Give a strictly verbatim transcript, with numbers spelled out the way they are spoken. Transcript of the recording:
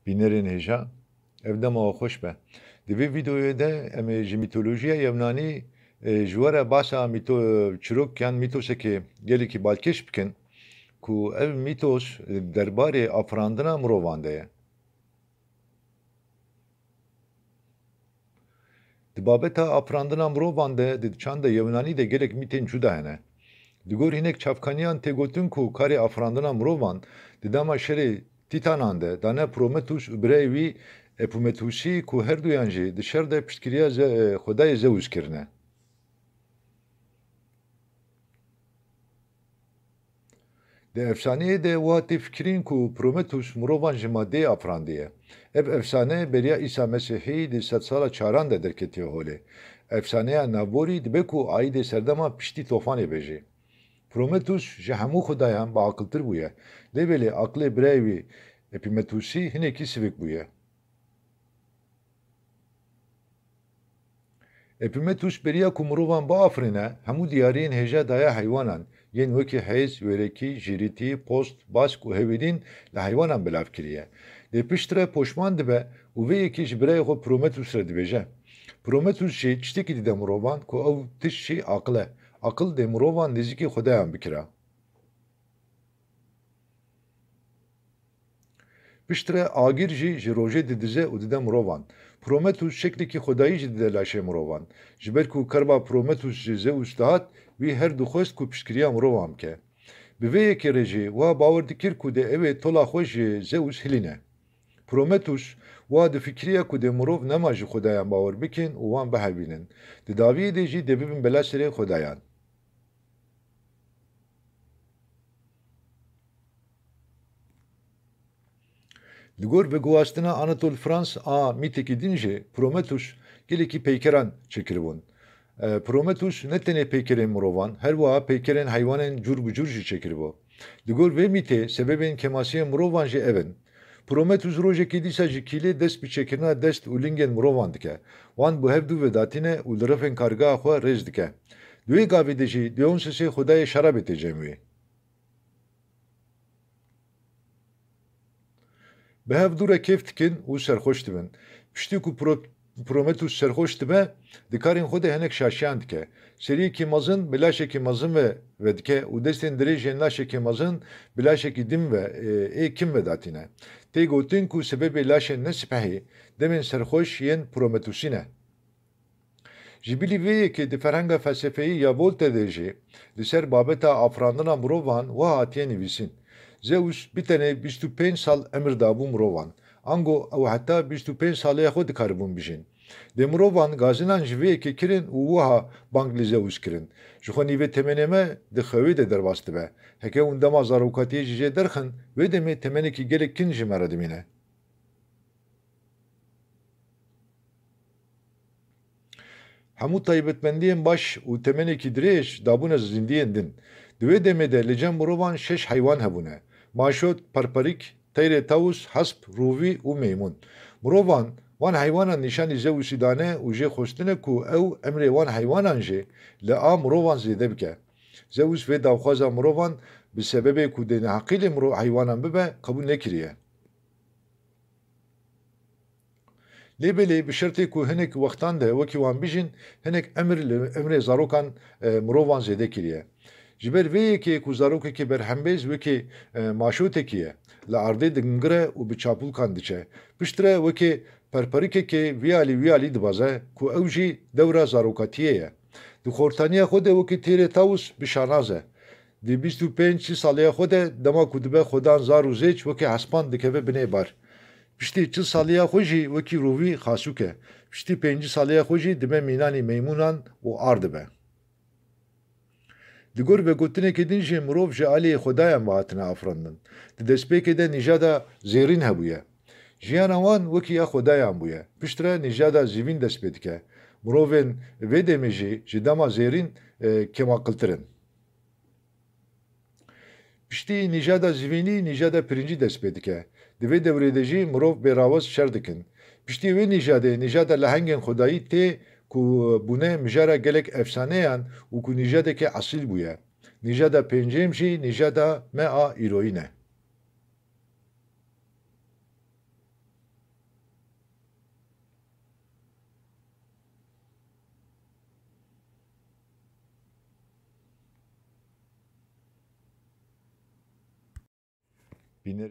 Bînerên hêja, ev dema we xweş be. Di vê vîdeoyê de em ê ji mîtolojiya Yewnanî, e, ji we re behsa mîto-, çirok yan mîtosekê gelekî balkêş bikin ku ev mîtos, e, derbarê afirandina mirovan de ye. Di babeta afirandina mirovan de di çanda Yewnanî de gelek mîtên cuda hene. Di gor hinek çavkaniyan tê gotin ku karê afirandina mirovan di dema şerê Tîtanan de dane Prometheus û birayê wî Epimetheusî ku her duyan jî di şer de piştgiriya Ze-, Xwedayê Zeus kirine. Di efsaneyê de wiha tê fikirîn ku Prometheus mirovan ji madeyê afirandiye. Ev efsane beriya Îsa Mesîhî di sedsala çaran de derketiye holê. Efsaneya navborî dibe ku aîdê serdema piştî tofanê be jî. Prometheus ji hemû xwedayan biaqiltir bûye. Lê belê aqilê birayê wî Epimetheusî hinekî sivik bûye. Epimetheus beriya ku mirovan biafirîne, hemû diyariyên hêja daye heywanan, yên wekî hêz, wêrekî, jîrîtî, post, bask û hêvîdîn li heywanan belav kiriye. Lê piştre poşman dibe û vê yekê ji birayê xwe Prometheus re dibêje. Prometheus jî tiştekî dide mirovan ku ew tişt jî aqil e. Aqil dê mirovan nêzîkî xwedayan bikira. Piştre agir jî ji rojê didize û dide mirovan. Prometheus şeklekî xwedayî jî dide laşê mirovan. Ji ber ku kerba Prometheus ji Zeus dihat, wî her dixwest ku piştgiriya mirovan bike. Bi vê yekê re jî wiha bawer dikir ku dê ew ê tola xwe ji Zeus hilîne. Prometheus wiha difikiriya ku dê mirov nema ji xwedayan bawer bikin û wan bihevînin. Di dawiyê de jî dê bibin bela serê xwedayan. Li gor veguhastina Anatole France a mîtekî din jî Prometheus gelekî peykeran çêkiribûn. E, Prometheus ne tenê peykerên mirovan, her wiha peykerên heywanên cûr bi cûr jî çêkiribo. Li gor vê mîtê sebebên kêmasiyên mirovan jî ev in. Prometheus rojekê dîsa ji kîlê dest bi çêkirina dest û lingên mirovan dike. Wan bi hev dû ve datîne û li refên kargeha xwe rêz dike. Di wê gavê de jî Dionysusê xwedayê şerabê tê cem wî. Bi hev dû re kêf dikin û serxweş dibin. Piştî ku Pro-, Prometheus serxweş dibe, di karên xwe de hinek şaşiyan dike. Seriyekî mezin bi laşekî mezin ve vedike û destên dirêj yên laşekî mezin bi laşekî din ve, e, ê kin ve datîne. Tê gotin ku sebebê laşên ne sipehî, demên serxweş yên Prometheusî ne. Ji bilî vê yekê di ferhenga felsefeyî ya Voltaire de jî li ser babeta afirandina mirovan wiha hatiye nivîsîn: Zeus bi tenê bîst û pênc sal emir dabû mirovan. Ango ew heta bîst û pênc saliya xwe dikaribûn bijîn. Lê mirovan gazinan ji vê yekê kirin û wiha bang li Zeus kirin: Ji xwe nîvê temenê me di xewê de derbas dibe. Heke hûn dema zarokatiyê ji jê derxin, wê demê temenekî gelek kin ji me re dimîne. Hemû taybetmendiyên baş û temenekî dirêj dabûne zindiyên din. Di wê demê de li cem mirovan şeş heywan hebûne: maşot, perperîk, teyrê tawus, hesp, rûvî û meymûn. Mirovan wan heywanan nîşanî Zeusî dane û jê xwestine ku ew emrê wan heywanan jî li a mirovan zêde bike. Zeus vê daxwaza mirovan bi sebebê ku dê neheqî li miro-, heywanan bibe, qebûl nekiriye. Lê belê bi şertê ku hinek wextan de wekî wan bijîn, hinek emir li emrê zarokan, e, mirovan zêde kiriye. Ji ber vê yekê ku zarokekî berhembêz wekî, e, maşotekî ye, li erdê dingire û bi çapulkan diçe. Piştre wekî perperikekê vî alî wî alî dibaze ku ew jî dewra zarokatiyê ye. Di xortaniya xwe de wekî têrê tawus bi şanaz e. Di bîst û pênc çil saliya xwe de dema ku dibe xwedan zar û zêç wekî hespan dikeve binê bar. Piştî çil saliya xwe jî wekî rovî xasûk e. Piştî pêncî saliya xwe jî dibe mînanî meymûnan û ar dibe. Li gor vegotinekê din jî mirov ji aliyê xwedayan ve hatine afirandin. Di destpêkê de nîjada zêrîn hebûye. Jiyana wan wekî ya xwedayan bûye. Piştre nîjada zîvîn dest pê dike. Mirovên vê demê jî ji dema zêrîn, e, kêmaqiltir in. Piştî nîjada zivînî, nîjada pirincî dest pê dike. Di vê dewrê de jî mirov bêrawez şer dikin. Piştî wê nîjadê, nîjada lehengên xwedayî tê ku bûne mijara gelek efsaneyan û ku nîjadeke esîl bûye. Nîjada pêncem jî nîjada me a îroyîn e. Bîner